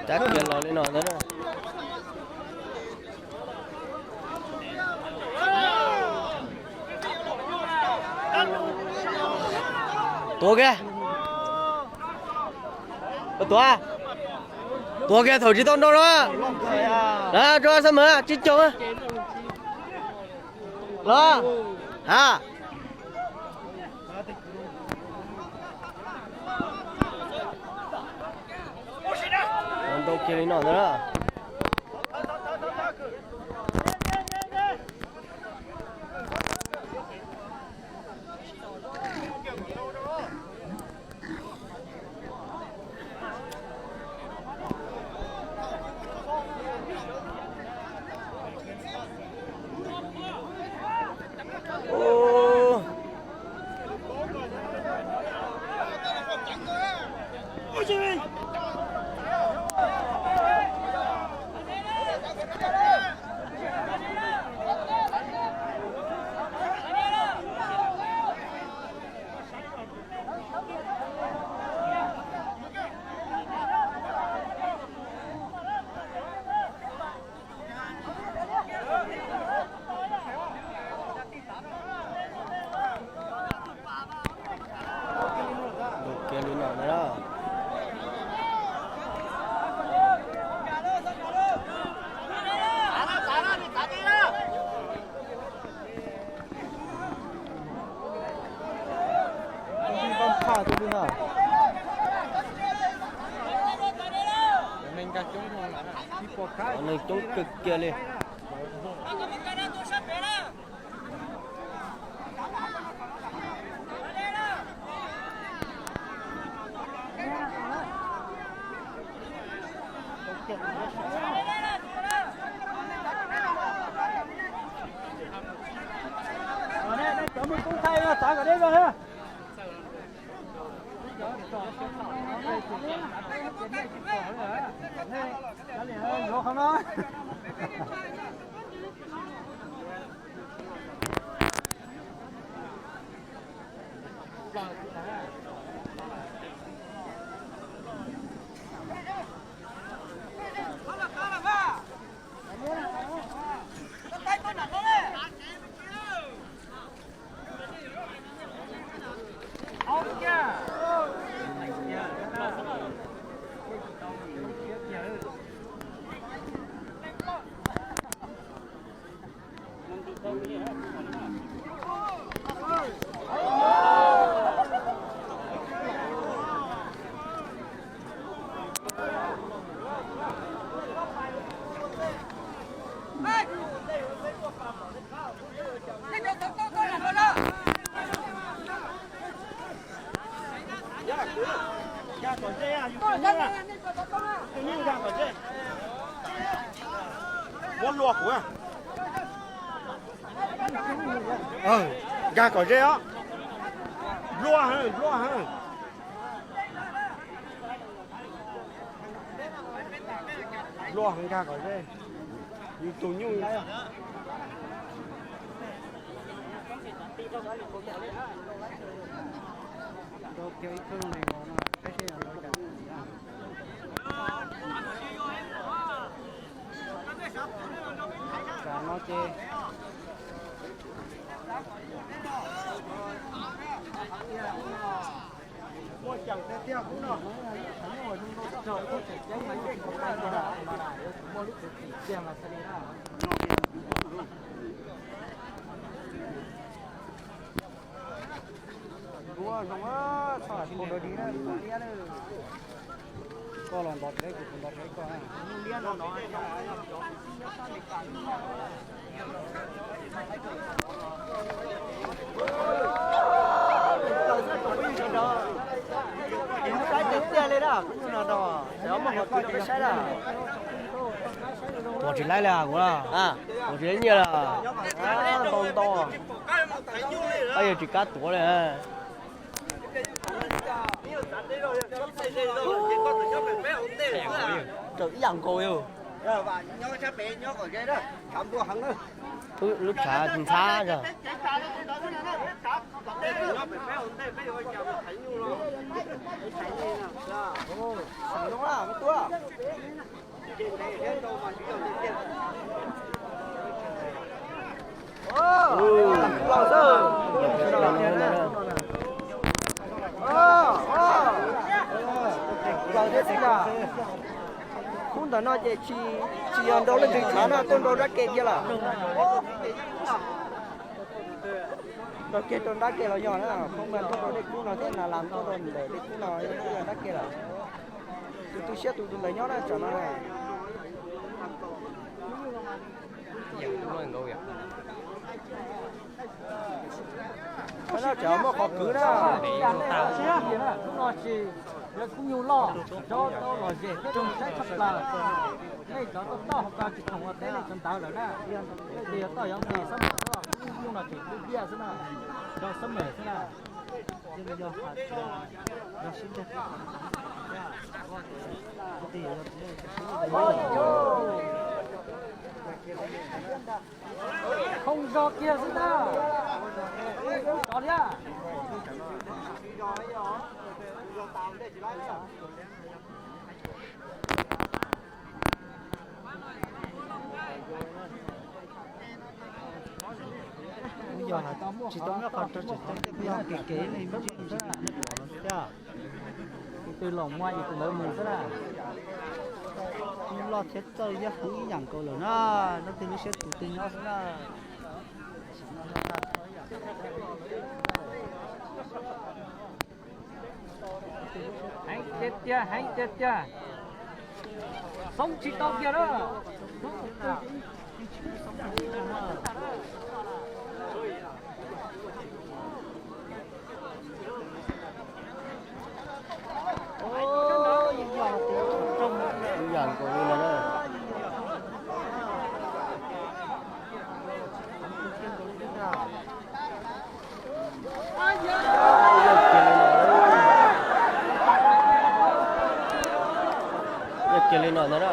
Cab kiag los li no ntag na. Tuav kiag. Tuav, tuav kiag thaum tsis tau nrau no. Rov xab mas tsib caug. Los ha. Nrau kiag li no ntag na. Kiag li no ntag na. Neeg coob kawg kiag li. Muab luaj kuv. Nkag kom ze os. Npluaj heev, npluaj heev. Npluaj heev, nkag kom ze. Yus tus nyuj. Tsam no ces Koj los ntov rau kuv, kuv ntov rau koj. Saib tiag tiag li na, kuv no no, muaj qhov twg rau peb saib na. Tuav tsis laib li kuv, tuav tsis laib nyiaj li. Ntau ntau, pab yawg tsis kam tuav li. Raws ib yam nkaus li. Lub tshav ntxhab zog. Khub ntawm no ces tsis, tsis yog nrau leej twg tshav no, tuaj nrau nrab ke kiag lawm. Rau kiag rau nrab ke los yog na, khub mas tuaj rau dej kub no thiab, nas las tuaj rau ntawm dej kub no, yog nrab ke lawm. Tus tu siab tus tus ntawd nyob na, tsam no. Tsam no muaj qhov kwv na. Hnub no tsis, yog khub nyuj loj, tsob tau lom zem thiab zoo saib tshaj plaws. Nej cov toj toj hauv ko tsis khoom ua teb nej cov ntawd lawm na. Leej twg yog toj yog nqis xab maim xwb, khub nyuj no tseem dub diaj xwb na, rau xab maim xwb na. Khoo zog kiag xwb ntag. Tsov liab. Kuv yog tsis tau nyob qhov tseem ceeb, kuv yog kev kev li muaj tsis tsis li nej pom no xwb. Tus twg los muaj yus tus ntawd mus xwb na. Loj thiab txawj yaj huv ib yam nkaus lawm na, leej twg lub siab tus twg nyob xwb na. Heev tiag tiag, heev tiag tiag. Xoob tsis tau kiag na. Yam nkaus li no na. Yog kiag li no ntag na.